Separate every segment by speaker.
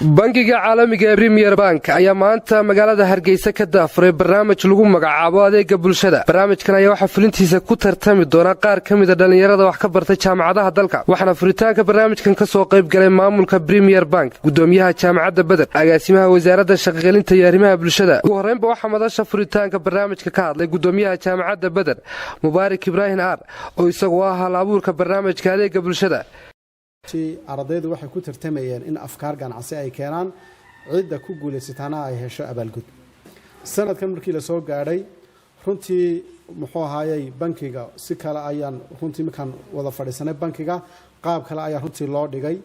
Speaker 1: Bangiga caalamiga ee Premier Bank ayaa maanta magaalada Hargeysa ka daahfuray barnaamij lagu magacaabo adeega bulshada. Barnaamijkan ayaa waxaa fulintiisa ku tartami doona qaar ka mida dhallinyarada wax ka bartay jaamacadaha dalka, waxaana furitaanka barnaamijkan ka soo qayb galay maamulka Premier Bank, gudoomiyaha Jaamacadda Beder, agaasimaha Wasaaradda Shaqagelinta iyo Arrimaha Bulshada. Ugu horreynba waxaa madasha furitaanka barnaamijka ka hadlay gudoomiyaha Jaamacadda Beder, Mubaarik Ibraahim Aar, oo isagu ah hal abuurka barnaamijka adeega bulshada.
Speaker 2: Ardaydu waxay ku tartamayeen in afkaar ganacsi ay keenaan, cidda ku guulaysataana ay hesho abaalgud. Sanadkan markii lasoo gaadhay, runtii muxuu ahaayey, bankiga si kale ayaan runtii markaan wada fadhiisanay bankiga, qaab kale ayaa runtii loo dhigay,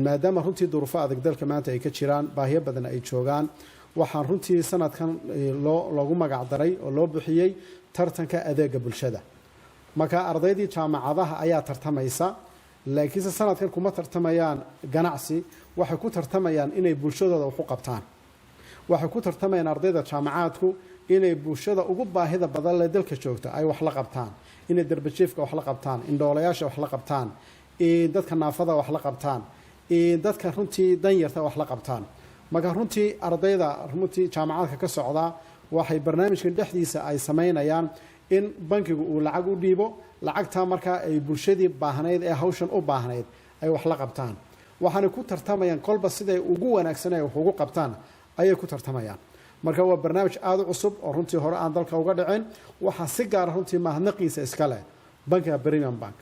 Speaker 2: maadaama runtii duruufo adag dalka maanta ay ka jiraan, baahiyo badan ay joogaan. Waxaan runtii sanadkan loogu magac daray oo loo bixiyey tartanka adeega bulshada. Marka ardaydii jaamacadaha ayaa tartamaysa, laakiinse sanadkan kuma tartamayaan ganacsi. Waxay ku tartamayaan inay bulshadooda wax u qabtaan. Waxay ku tartamayaan ardayda jaamacaadku inay bulshada ugu baahida badan le dalka joogta ay wax la qabtaan, inay darbajiifka wax la qabtaan, indhoolayaasha wax la qabtaan, dadka naafada wax la qabtaan, dadka runtii danyarta wax la qabtaan. Marka runtii ardayda runtii jaamacaadka ka socda waxay barnaamijkan dhexdiisa ay samaynayaan in bankigu uu lacag u dhiibo. Lacagtaa markaa ay bulshadii baahnayd ee hawshan u baahnayd ay wax la qabtaan. Waxaanay ku tartamayaan kolba siday ugu wanaagsan ay wax ugu qabtaan ayay ku tartamayaan. Marka waa barnaamij aada u cusub oo runtii hore aan dalka uga dhicin. Waxaa si gaara runtii mahadnaqiisa iska leh bankiga Premium Bank,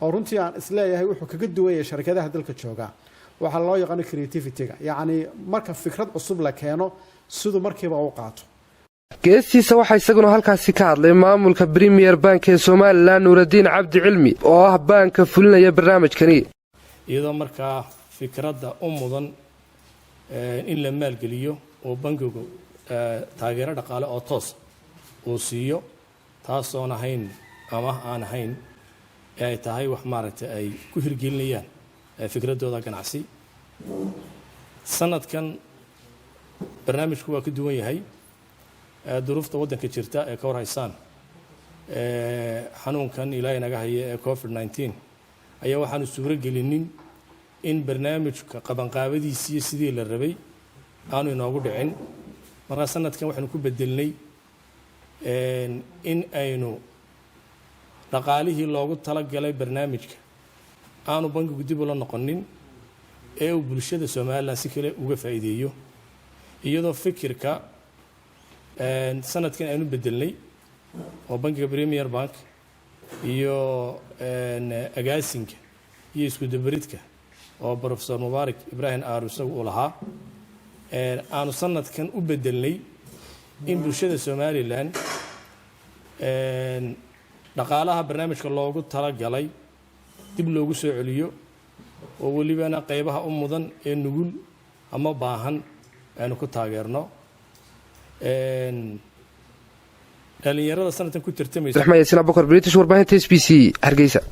Speaker 2: oo runtii aan isleeyahay wuxuu kaga duwan yahay sharkadaha dalka jooga waxaa loo yaqaano creativity-ga, yacni marka fikrad cusub la keeno siduu markiiba u qaato.
Speaker 1: Geestiisa waxaa isaguna halkaasi ka hadlay maamulka Premier Bank ee Somaliland, Nuuradiin Cabdi Cilmi, oo ah baanka fulinaya barnaamijkani.
Speaker 3: Iyadoo markaa fikradda u mudan in la maalgeliyo oo bangigu taageero dhaqaale oo toos uu siiyo, taasoon ahayn ama aan ahayn ee ay tahay wax maaragtay ay ku hirgelinayaan fikraddooda ganacsi. Sanadkan barnaamijku waa ka duwan yahay. Duruufta waddanka jirta ee ka war haysaan, xanuunkan Ilaahay naga haya ee COVID-19 ayaa waxaanu suuro gelinin in barnaamijka qabanqaabadiisiiyo sidii la rabay aanu inoogu dhicin. Markaa sanadkan waxaynu ku bedelnay in aynu dhaqaalihii loogu talagalay barnaamijka aanu bankigu dib ula noqonin ee uu bulshada Somaliland si kale uga faa'iideeyo, iyadoo fikirka sanadkan aynu bedelnay oo bankiga Premier Bank iyo agaasinka iyo iskudabaridka oo Professor Mubaarak Ibraahim Aaru isagu uu lahaa aanu sanadkan u bedelnay in bulshada Somaliland dhaqaalaha barnaamijka loogu talagalay dib loogu soo celiyo, oo welibana qeybaha u mudan ee nugul ama baahan aynu ku taageerno dhalinyarada sanadkan ku tartamaysa.
Speaker 1: Raxmaan Yaasiin Abubakar, British, warbaahinta SBC, Hargeysa.